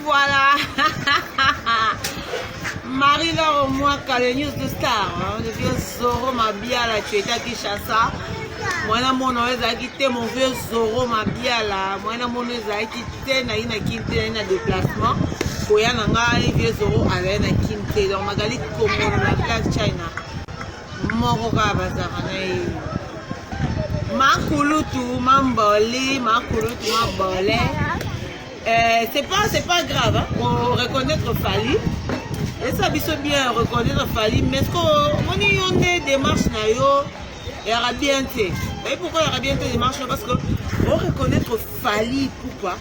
Voilà. Marie-Laure Mwaka, le news de star, hein, le vieux Zoro Mabiala, tu étais à Kinshasa. mwana mono oyo ezalaki te mon vieux Zoro Mabiala, mwana mono ezalaki te nayi na kin te nayi na déplacement koya na ngai vieux Zoro azali na kin te donc Magali Kongono na Black China moko kaka bazalaka na ye makulutu mamboli makulutu mabole. C'est pas grave, hein? On reconnaître Fally esa biso bien reconnaître Fally, mais ce que omoni yo nde démarche na yo eyaka bien te. Oyebi pourquoi eyaka bien te démarche na? Parce que o reconnaître Fally Ipupa,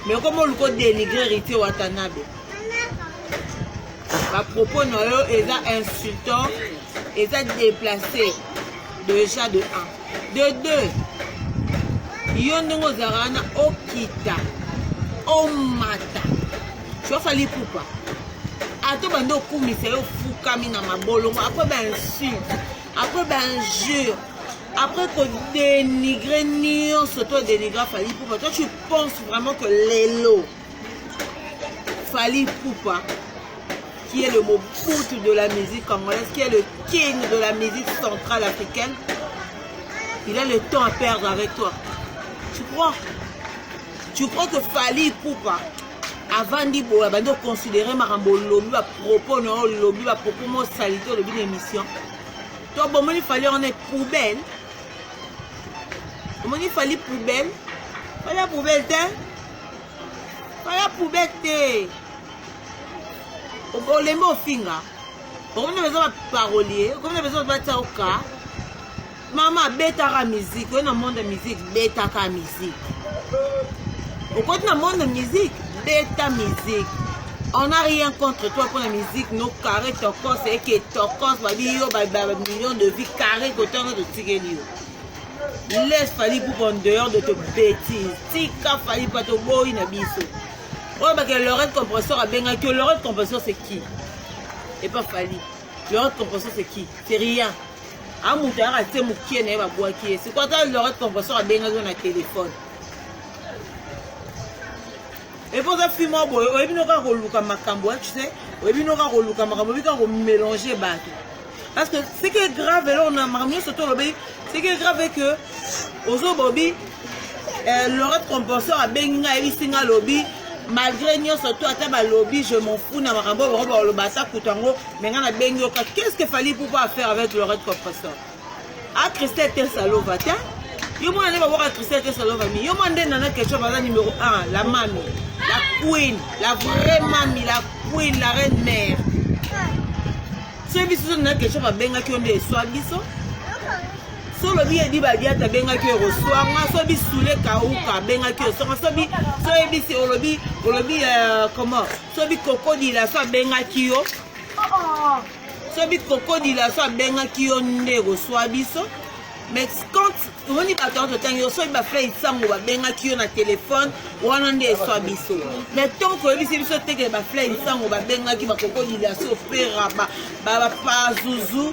mais comme oluka odénigrer Héritier Watanabe, bapropos na yo eza insultant, eza déplacé déjà de 1, de 2. Yo ndenge ozalaka wana, okita omata, tu Fally Ipupa ata bande okumisa yo, ofukami na mabolongo après bainsulte, après bainjure, après kodénigre nyonso to dénigre Fally Ipupa. Toi, tu penses vraiment que lelo Fally Ipupa, qui est le Mobutu de la musique congolaise, qui est le king de la musique centrale africaine, il a le temps à perdre avec toi? Tu crois que Fally Ipupa avandi boye, abandi oconsidere makambo olobi, bapropos na yo olobi, bapropos mosali te olobi na émission to bomoni Fally wana poubelle? Omoni Fally poubelle? Fally ya poubelle te, Fally ya poubelle te. Olembi ofinga, okomi na besoin baparolier, okomi na besoin batia oka. Mama, abetaka musique oyo na monde ya musique, betaka musique. Okoti na monde ya musique, beta musique. On n'a rien contre toi pour la musique. No carré tokos eke tokos babi yo ba million de vues carré kotonga totikeli yo. Laisse Fally Ipupa en dehors de tes bêtises. Tika Fally Ipupa, toboyi na biso. Oyo bake Lorette Compressor abengaki yo. Lorette Compressor, c'est qui? Et pas Fally. Lorette Compressor, c'est qui? C'est rien. Amutu ayaka tie mokie na ye, babwaki ye. Sikoyo ata Lorette Compressor abengaki yo na telefone epo oza fi moko boye, oyebi no kaka koluka makambo, tu sais, oyebi no kaka koluka makambo, oyebi kaka komélanger bato. Parce que ce qui est grave eloko na makambo nyonso to olobi, ce qui est grave est que ozobobi Lorette Compressor abengi ngai, ayebisi ngai, alobi malgré nyonso to ata balobi, je m'en fous na makambo oyo bango baloba, ata kutu yango, mais ngai nabengi yoka. Qu'est ce que Fally Ipupa faire avec Lorette Compressor? A Christelle Tesalova te, yo mwana nde babwaka Christelle Tesalova mi yo mwana nde Nana Ketchup aza numéro 1, la mami, la queen, la vraie mami, la queen, la reine mère. Soki biso so Nana Ketchup abengaki yo nde eswa biso. So olobi edi badiata abengaki yo, ekoswanga. So bisule kauka abengaki yo, songa. So oyebisi olobi comment, so bikokodila so abengaki yo, so bikokodila so abengaki yo nde ekoswa biso. Mais quand omoni bato wana totangi yo, soki bafrère nsango babengaki yo na telefone, wana nde eswa biso. Mais tant koyebisi biso teke bafrère nsango babengaki, bakokodila so pera, bapazuzu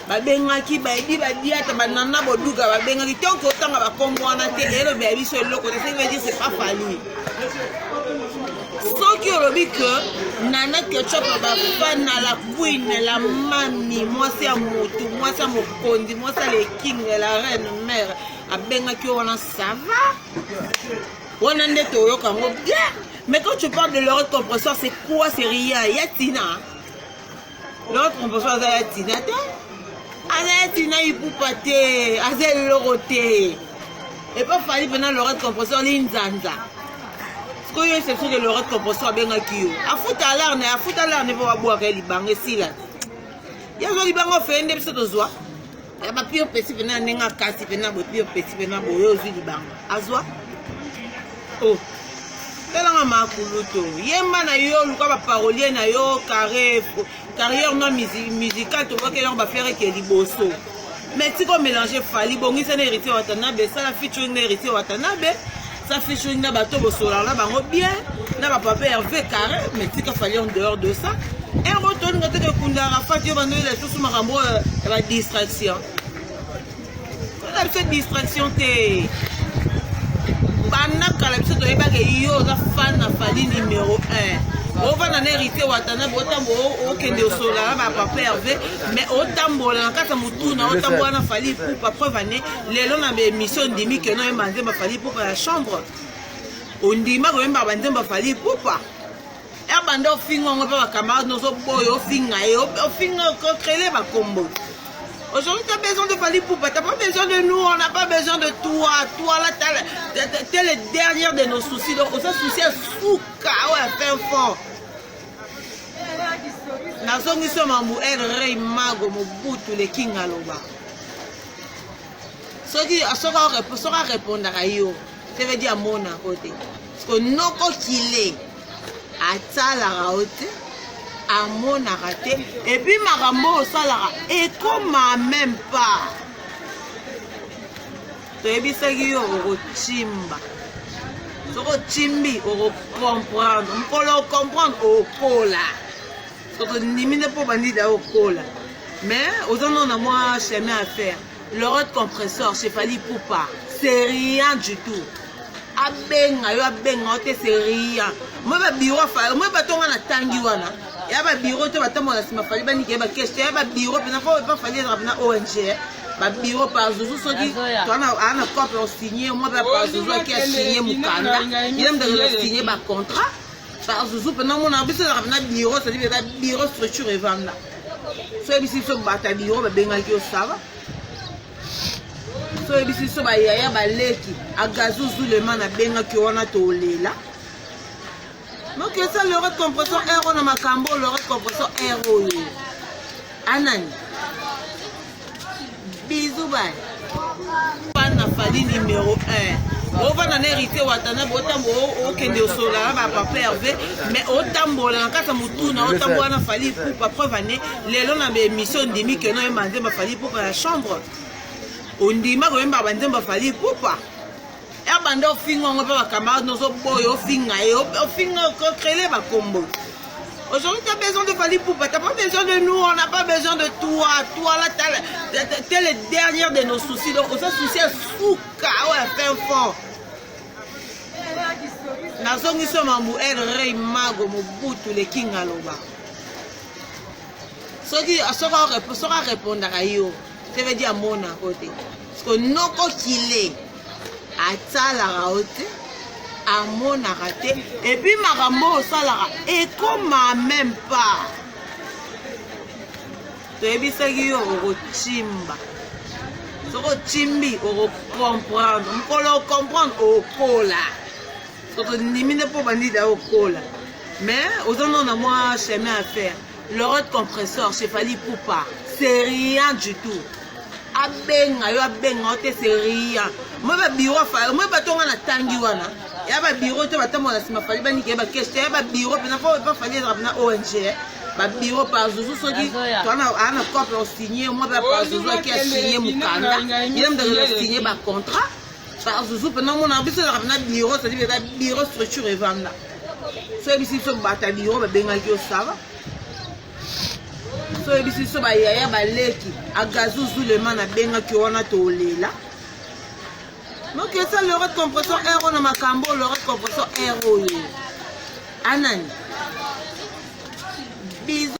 babengaki, bayebi badiata, banana boduka babengaki, tant otanga bakombo wana te, elobela biso eloko te. Ce qui veut dire, c'est pas Fally. Soki olobi ke Nana Ketchup, bafana, la queen, la mami, mwasi ya motu, mwasi ya mokonzi, mwasi ya le king, la reine mère abengaki yo, wana ça va, wana nde toyoka yango bien. Mais quand tu parles de Lorette Compresseur, c'est quoi? C'est rien. Ya tina Lorette Compresseur aza ya tina te, aza ya tina Ipupa te, aza eloko te. Epa Fally mpena Lorette Compresseur linzanza. Sikoyo yo exception ke Lorette Compresseur abengaki yo, afuta alarne, afuta alarne mpo babwaka ye libanga esila. Ye azwa libanga ofeye nde biso tozwa ya bapire pesi mpena ndenge akasi mpena boye, pire pesi mpena boye, ozwi libanga azwa. O talanga makuluto, yemba na yo, luka baparolier na yo, carré carrière no musical, tobwakeli yango bafleur eke liboso. Mais tika omélange Fally, bongisa na Héritier Watanabe, sala featuring na Héritier Watanabe, sa featuring na bato bosolaka na bango bien, na bapapa Hervé Carré, mais tika Fally en dehors de ça. Ero tolinga teke kunda Arafat, yo bandoyela lisusu makambo oyo ya badistraction oza biso distraction te. Banda kala biso toyebaka yo oza fan na Fally numéro. numéro 1. Ovanda na Héritier Watanabe, otambola, okende osolola na bapapa Herve, mais otambola na kati ya motuna, otambola na Fally Ipupa. Preuve ane, lelo na baémission ondimi keno oyemba nzembo Fally Ipupa ya chambre, ondima koyemba banzembo Fally Ipupa. Ebanda ofinga yango mpe bacamarade nozoboya, ofinga ye, ofinga, ocréer bakombo. Aujourd'hui, tu as besoin de Fally Ipupa, tu n'as pas besoin de nous, on n'a pas besoin de toi. Toi, là, tu es le dernier de nos soucis. Donc, on souci ya suka, ouais, fin fond. Nazongisi mambu El Rey Mago Mobutu le King aloba, soki soki arépondaka yo, ça veut dire amonako te, parce que noko kile atalaka yo te, amonaka te. Et puis makambo oyo osalaka ekoma même pas. Toyebisaki yo, okotimba. Soki otimbi, okocomprendre. Mokolo ocomprendre, okola. Soki tondimi nde mpo bandida okola, mais oza nano na mwa chemin à faire. Lorette compresseur chez Fally Ipupa, c'est rien du tout. Abenga yo, abenga yo te, c'est rien. Moi babureau, moi batonga na tangi wana ya babureau te, batambola na nsima Fally, baniki ya bakeshe te, ya babureau mpena po epa Fally ezaka mpena ONG babureau par zuzu. Soki aa na cope osigne, mwa mpe par zuzu aki asigne mokanda, ye mutaka asigne bacontrat par zuzu mpena. Mona biso ezaka mpena bureau, c'est-à-dire eza bureau, structure evanda. So oyebisi biso bato ya bureau babengaki yo, sava. So oyebisi biso bayaya baleki agazu zulema nabengaki wana, tolela. Donc eza lorette compresseur air oyo na makambo. Lorette compresseur air oyo anani. Bisous, bye. Bana Fally numéro 1, ovanda na Héritier Watanabe, otambola, okende osolola na bapapa Herve, mais otambola na kati ya motuna, otambola na Fally Ipupa. Preuve ane, lelo na baémission ondimi keno oyemba nzembo Fally Ipupa ya chambre, ondima koyemba banzembo Fally Ipupa. Ebanda ofinga yango mpe bacamarade nozoboya, ofinga ye, ofinga, ocréer bakombo. Aujourd'hui, tu as besoin de Fally Ipupa, tu n'as pas besoin de nous, on n'a pas besoin de toi. Toi, là, tu es le dernier de nos soucis. Donc, on souci ya suka, ouais, fin fond. Nazongisi mambu El Rey Mago Mobutu le King aloba, soki soki arépondaka yo, ça veut dire amonako te, parce que noko kile atalaka yo te, amonaka te. Et puis makambo oyo osalaka ekoma même pas. Toyebisaki yo, okotimba. Soki otimbi, okocomprendre. Mokolo ocomprendre, okola. Soki tondimi nde mpo bandida okola, mais oza nano na mwa chemin à faire. Lorette compresseur chez Fally Ipupa, c'est rien du tout. Abenga yo, abenga yo te, c'est rien. Moi babureau, moi batonga na tangi wana ya babureau te, batambola na nsima Fally, baniki ya bakeshe te, ya babureau mpena po epa Fally ezaka mpena ONG babureau par zuzu. Soki aa na cope osigne, mwa mpe par zuzu aki asigne mokanda, ye mutaka asigne bacontrat par zuzu mpena. Mona biso ezaka mpena bureau, c'est-à-dire eza bureau, structure evanda. So oyebisi biso bato ya bureau babengaki yo, sava. So oyebisi biso bayaya baleki agazu zulema nabengaki wana, tolela. Donc eza lorette compresseur air oyo na makambo. Lorette compresseur air oyo anani. Bisous.